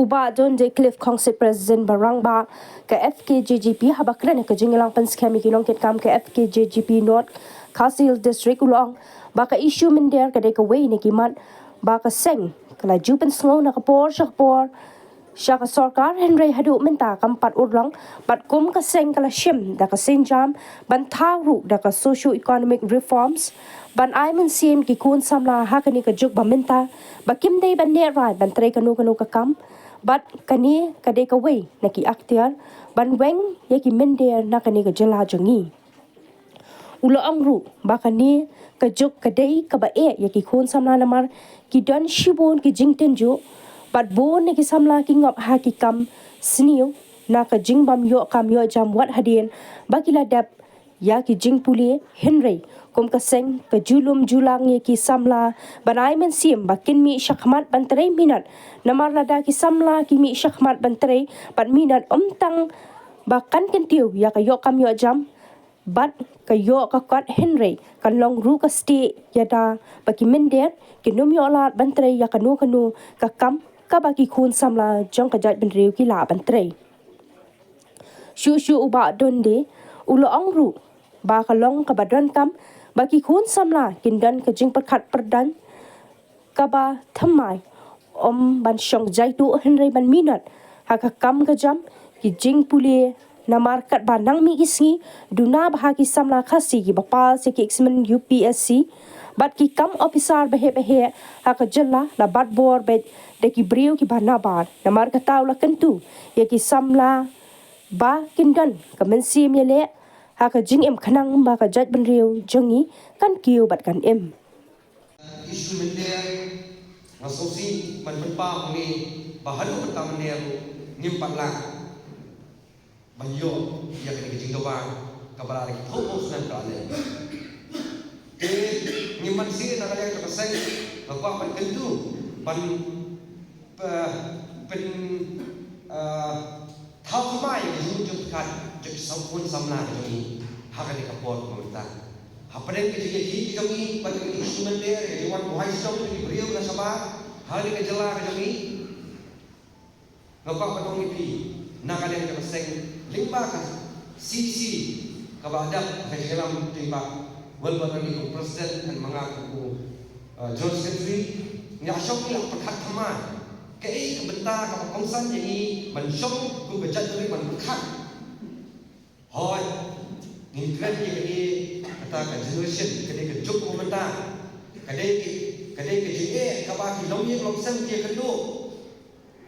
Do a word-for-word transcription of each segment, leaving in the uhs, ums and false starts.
Bah Donde Cliff Khongsit, President ba rangbah ka F K J G P, haba kren ha ka jingïalang pynskhem ïa ki nongkitkam ka F K J G P North Khasi Hills District, u la ong ba ka issue mynder ka dei kawei na ki mat ba ka seng ka la ju pynsngew na ka por sha ka por sha ka sorkar, hynrei haduh mynta kam pat urlong. Bad kum ka seng ka la shim da ka sienjam ban thaw ruh da ka socio-economic reforms ban ai mynsiem ki khun samla ha kane ka juk ba mynta ba kim dei ban neh rai ban trei kano kano ka kam. Bad kane ka dei kawei na ki aktiar ban weng ïa ki mynder na kane ka jylla jong ngi. U la ong ruh ba kane ka juk ka dei kaba eh ïa ki khun samla namar ki don shibun ki jingtynjuh, bad bun na ki samla ki ngop ha ki kam sniew na ka jingbym ïoh kam ïoh jam wat hadien ba ki la dep ïa ki jingpule, hynrei kum ka seng ka ju lum ju lang ïa ki samla ban ai mynsiem ba kin mih shakhmat ban trei minot, namar lada ki samla ki mih shakhmat ban trei bad minot, ym tang ba kan kyntiew ïa ka ïoh kam ïoh jam bad ka ïoh ka kot, hynrei kan long ruh ka stieh ïada ba ki mynder kin ym ïoh lad ban trei ïa kano kano ka kam kaba ki khun samla jong ka jaitbynriew ki lah ban trei. Shuh shuh u Bah Donde u la ong ruh ba ka long kaba donkam ba ki khun samla kin don ka jingpyrkhat pyrdaiñ kaba thymmai, ym ban shong jaituh hynrei ban minot ha ka kam ka jam, ki jingpule, namar katba nang mih ki sngi duna bha ki samla Khasi kiba pass ïa ki exam U P S C bad ki kam ophisar baheh baheh ha ka jylla la bat bor beit da ki briew kiba nabar. Namar kata u la kyntu ïa ki samla ba kin don ka mynsiem ïaleh ha ka jingim khnang ba ka jaitbynriew jong ngi kan kiew bad kan im. Issue mynder, nga sngewsih ban pynpaw hangne ba haduh mynta mynne ruh ngim pat lah ban ïoh ïa kane ka jingdawa kaba la dei ki phew phew snem ka la leit. Te ngim mynsiem, na ka liang jong ka seng nga kwah ban kyntu ban, eh, pyn, eh, thaw thymmai ïa ka jingmut jingpyrkhat jong ki sam-, khun samla ka jong ngi ha kane ka por kaba mynta. Hapdeng ka jingïakhih ka jong ngi bad ka jingïakhih mynder, ka jingwan buhai shnong jong ki briew na shabar ha kane ka jylla ka jong ngi, nga kwah ban ong ïa phi, na ka liang jong ka seng, lyngba ka C E C kaba dap ha ka jingïalam jong i Bah Wilbert Ranee kum u President, and ma nga kum u, uh, General Secretary, ngi la shong ngi la pyrkhat thymmai kaei ka bynta kaba kongsan ïa ngi ban shong kum ka jaitbynriew ban pyrkhat. Hooid, ngin kren ïa kane, kata ka generation, kane ka juk kaba mynta, ka dei ka, ka dei ka jingeh kaba ki longïing longsem ki ïakynduh.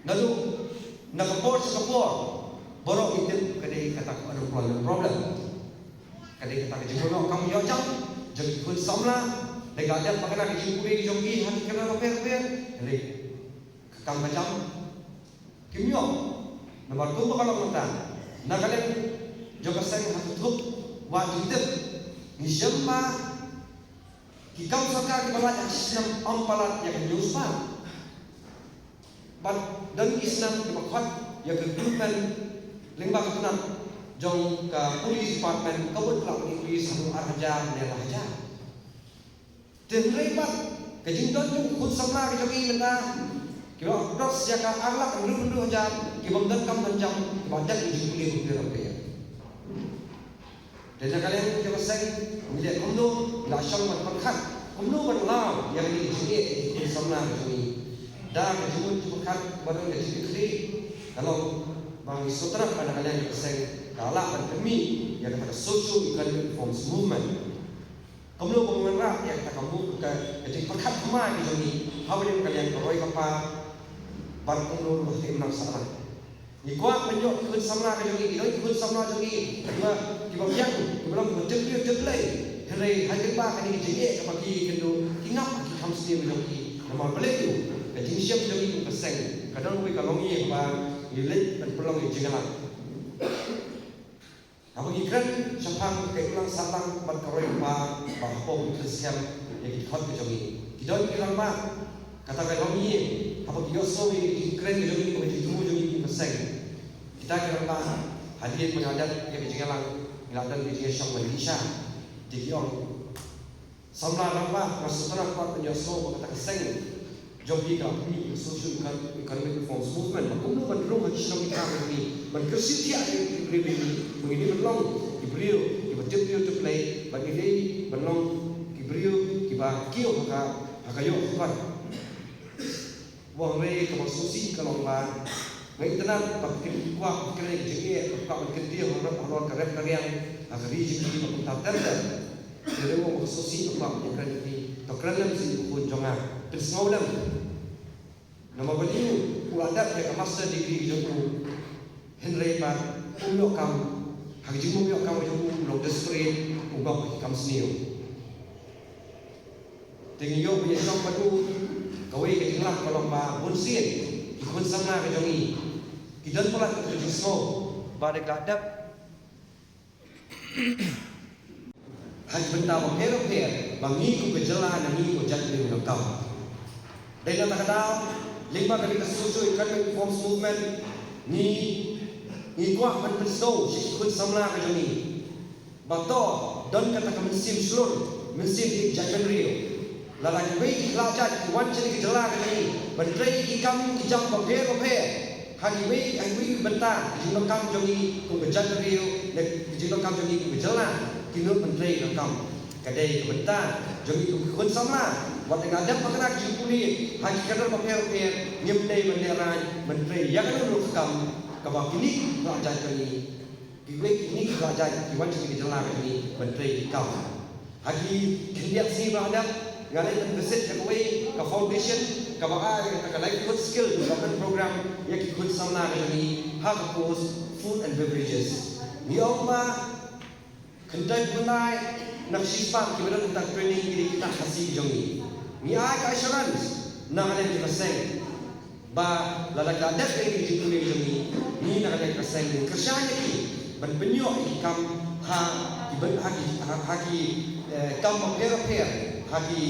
Naduh na ka por sha ka por, baroh ngi tip ka dei kata ka unemployment problem. Ka dei kata ka jingmut kam ïoh jam jong ki khun samla. Lada ka dep ba kane ka jingpule jong ki ha ki kynhun bapher bapher, ka dei ka kam ka jam kim ïoh. Namar kumba ka long mynta, na ka liang jong ka seng ha ka thup wad jingtip, ngi shem ba ki kam sorkar kiba lait ha ka snem ym palat ïa ka newspaper. Bad don ki snem kiba khot ïa ka recruitment lyngba ka tnat jong ka police department, ka bud ka la increase haduh ar hajar ne lai hajar. Te hynrei pat ka jingdon jong ki khun samla ka jong ngi mynta kiba dor ïa ka ar lak hynriew hynriew hajar, kibym don kam don jam, kiba dep ïa ka jingpule bapher bapher. Te na ka liang jong ka seng ngi leh kumno, ngi la shong ban pyrkhat kumno ban law ïa kane ka jingeh ïa ki khun samla ka jong ngi. Da ka jingmut jingpyrkhat bad ka jingkitkhlieh, ka long ba ngi sngewtynnat ba na ka liang jong ka seng ka lah ban pynmih ïa kata ka socio economic reforms movement. Kumno ban wanrah ïa kata ka mut ka, ka jingpyrkhat thymmai ka jong ngi hapdeng ka liang ka roi ka par, bad kumno ruh ha ka imlang sahlang. Ngi kwah ban ïoh ki khun samla ka jong ngi, ki don ki khun samla jong ngi kiba, kiba biang, kiba long kiba tip briew tip Blei. Hynrei ha kaba kane ka jingeh kaba ki ïakynduh, ki ngap ha ki kham sniew jong ki. Namar balei? Ka jingshem jong ngi kum ka seng ka don kawei ka longïing ba ngi leit ban pynlong ïa ka jingïalang. Haba ngi kren shaphang ka imlang sahlang bad ka roi ka par, ba hapoh ngi kren skhem ïa ki dkhot ka jong ngi, ki don ki rangbah, kata ka longïing, haba ki ïohsngew ïa ki jingkren ka jong ngi, ka jingthmu jong ngi kum ka seng. Kita ki rangbah, hadien ba ngi la dep ïa ka jingïalang, ngi la don ka jingïashong ban ïa sha, te ki ong, samla rangbah, nga sngewtynnat pat ban ïohsngew ba kata ka seng jong ki ka Socio Economic Reforms Movement, ba kumno ban rung ha ki shnong ki thaw ki, ban kyrsiew thiah ïa ki briew ki, ba ngi dei ban long ki briew kiba tip briew tip Blei, ba ngi dei ban long ki briew kiba kiew ha ka, ha ka ïoh khubor. Hynrei kaba sngewsih ka long ba nga itynnad ba ki kwah ban kren ki jingeh, ki kwah ban kyntiew halor ka rep ka riang ha ka ri jong ki ba kumta ter ter. Te ruh nga sngewsih ba kwah ban kren ki, to kren lem sha ki khun jong nga, pynsngew lem. Namar balei u la dep ïa ka master degree jong u, hynrei ba um ïoh kam, ha ka jingbym ïoh kam jong u, u long desperate, u ngop ïa ki kam sniew. Te ngi ïoh ba ïa jong bad u, kawei ka jinglap ka long ba bunsien ki khun samla ka jong ngi ki don palat ka jingsngew ba dei ka dep ha ki bynta bapher bapher ba ngi kum ka jylla, na ngi kum ka jaitbynriew ngi donkam. Dei na kata ka daw, lyngba kane ka Socio Economic Reforms Movement, ngi, ngi kwah ban pynsngew sha ki khun samla ka jong ngi ba to don kata ka mynsiem shlur, mynsiem ïeit jaitbynriew. Lada kiwei ki khlajait ki wan sha kane ka jylla ka jong ngi ban trei ki kam ki jam bapher bapher, ha kiwei, ha kiwei ki bynta ki jingdonkam jong ngi kum ka jaitbynriew, ne ki jingdonkam jong ngi kum ka jylla, kin nud ban trei donkam. Ka dei ka bynta jong ngi kum ki khun samla, wat la nga dep ba kane ka jingpule ha ki kyrdan bapher bapher, ngim dei ban lehraiñ ban trei ïa kano kano ka kam kaba kine ki khlajait jong ngi, kiwei kine ki khlajait ki wan sha kane ka jylla ka jong ngi ban trei ki kam. Ha ki khyndiat sngi ba la dep, nga leit ban visit ïa kawei ka foundation kaba ai ïa ka livelihood skill development program ïa ki khun samla ka jong ngi ha ka course food and beverages. Ngi ong ba khyndai phew khyndai na ka shispah kiba don ha kata ka training ki dei ki khynnah Khasi jong ngi. Ngi ai ka assurance na ka liang jong ka seng ba lada ki la dep ïa kine ki jingpule jong ngi, ngi na ka liang ka seng ngin kyrshan ïa ki ban pynïoh ïa ki kam ha ki byn-, ha ki, ha, ha ki, eh, kam bapher bapher, ha ki,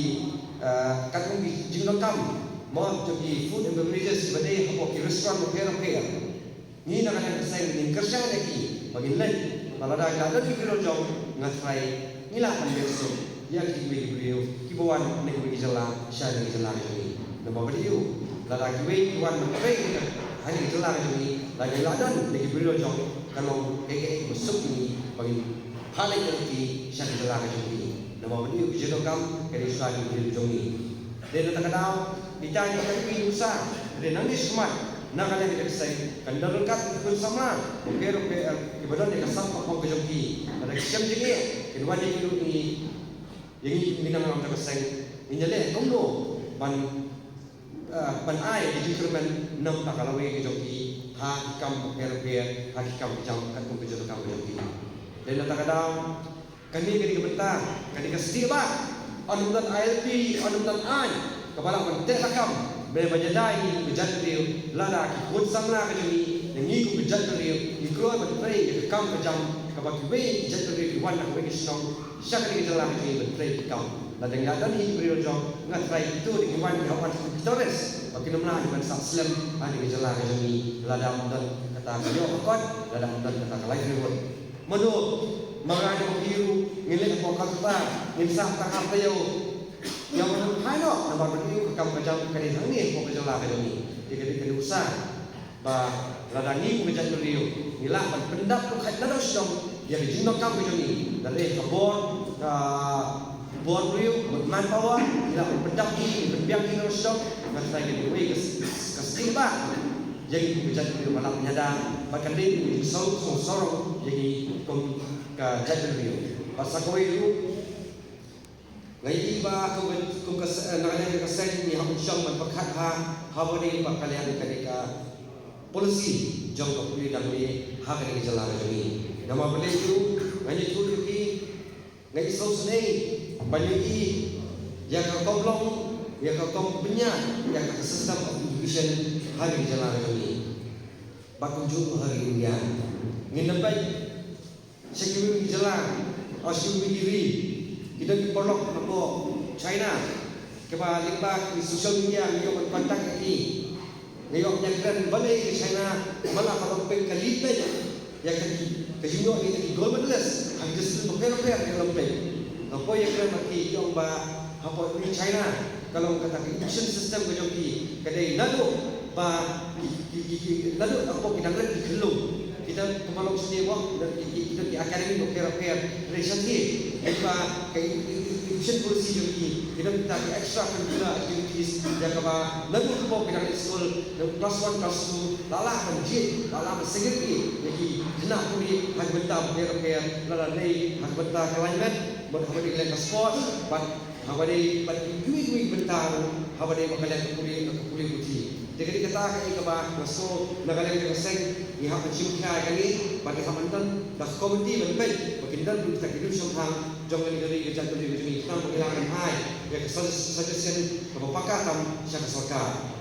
eh, katkum ki jingdonkam mo jong ki food and beverages kiba dei hapoh ki restaurant bapher bapher. Ngi na ka liang ka seng ngin kyrshan ïa ki ba ngin leit, ba lada ki la don ki briew la jong, nga tharai ngi lah ban leit suk ïa kiwei ki briew kiba wan na kiwei ki jylla sha kane ka jylla ka jong ngi. Namar ba dei u, lada kiwei ki wan ban trei ha kane ka jylla ka jong ngi, lada ngi la don ïa ki briew la jong, kan long kaei kaei kaba suk ïa ngi ba ngin phah leit ïa ki sha ka jylla ka jong ngi. Namar ba dei u, ka jingdonkam ka dei shuwa ki briew jong ngi. Dei na kata ka daw, ita ki, ita ki nuksa, dei nangne shakhmat na ka liang ka seng, kan don ryngkat ki khun samla bapher bapher kiba don ïa ka sap ka phong ka jong ki. Lada ki shem jingeh, kin wan ïa ki ruh ïa ngi, ïa ngi kum ki nongïalam jong ka seng, ngin ïaleh kumno ban, eh, ban ai ïa ki jingkyrmen na ka bynta ka lawei ka jong ki ha ki kam bapher bapher, ha ki kam ki jam katkum ka jingdonkam ka jong ki. Dei na kata ka daw, kane ka dei ka bynta, ka dei ka stieh bah. Ym don I L P, ym don aiñ kaba lah ban teh lakam, ban ïada ïa ngi kum ka jaitbynriew, lada ki khun samla ka jong ngi, ïa ngi kum ka jaitbynriew, ngi kloi ban trei ïa ka kam ka jam kaba kiwei ki jaitbynriew ki wan na kawei ka shnong sha kane ka jylla ka jong ngi ban trei ki kam. Lada ngi la don hi ki briew la jong, nga tharai kito dei ki wan, ki hap wan kum ki tourist, ba kin ym lah hi ban sah slem ha kane ka jylla ka jong ngi lada ym don kata ka ïoh ka kot, lada ym don kata ka livelihood. Mano, ma nga ne ma phi ruh ngin leit hapoh Calcutta, ngin sah tang ar taïew. Ïa, mano, hai noh, namar ba ïa ka kam ka jam ka dei hangne hapoh ka jylla ka jong ngi. Te ka dei, ka dei ka nuksa ba lada ngi kum ka jaitbynriew ngi lah ban pyndap ruh, khait naduh shnong, ïa ka jingdonkam ka jong ngi, lada dei ka bor, ka bor briew, manpower, ngi lah ban pyndap ïa ki, ban biang ïa ki naduh shnong. Nga tharai ka dei kawei ka, ka stieh bah ïa ngi kum ka jaitbynriew ba lah ban ïada, bad kan dei ka jingsarong, sarong ïa ngi kum ka jaitbynriew. Bad sa kawei ruh, nga ïohi ba kum, kum ka se-, eh, na ka liang ka seng ngi hap shong ban pyrkhat ha, ha ba dei ba ka liang kane ka policy jong ka pule dang dei ha kane ka jylla ka jong ngi. Namar balei ruh nga ïathuh ïa phi, nga ïohi shisha ban ïohi ïa ka rukom long, ïa ka rukom pynïaid ïa ka system of education ha kane ka jylla ka jong ngi. Bad kumjuh ha ri India. Ngin ym peit sha kiwei ki jylla, ha kiwei ki ri, ki don ki paralok napoh China kiba lyngba ki social media ngi ïoh ban contact ïa ki. Ngi ïoh ban ïakren balei ka China, man la ka Olympic ka lead beit ïa ka, ka jingïoh ïa ki gold medalist ha ki discipline bapher bapher ha ki Olympic. Nga poi ïakren bad ki, ki ong ba hapoh ri China Ka long kata ka education system ka jong ki, ka dei naduh ba ki, ki, ki, ki, naduh hapoh ki dang rit ki khyllung. Kita kumba long shuh mo, ki, ki, kita ki academy bapher bapher, ka dei sha ki. Hynrei ba ka e-, e-, e-, education policy jong ki, kita kita ki extracurricular activities, ïa kaba naduh hapoh ki dang rit skul, naduh class one, class two, la lah ban jied, la lah ban sngewthuh ïa ki khynnah pule ha ki bynta bapher bapher, lada dei ha ka bynta climate, bad ha kaba dei ka sports, bad ha kaba dei bad kiwei kiwei ki bynta ruh, ha kaba dei ba ka liang ka pule, ka pule puthi. Te ka dei kata kaei kaba nga sngew na ka liang ka seng ngi hap ban shim khia ïa kane, bad ngi hap ban don da ka komiti ban peit ba kin don ruh kita ki dur shemphang jong kane ka ri ka jaitbynriew ka jong ngi, khnang ba ngi lah ban ai ïa ka sug-, suggestion kaba paka tam sha ka sorkar.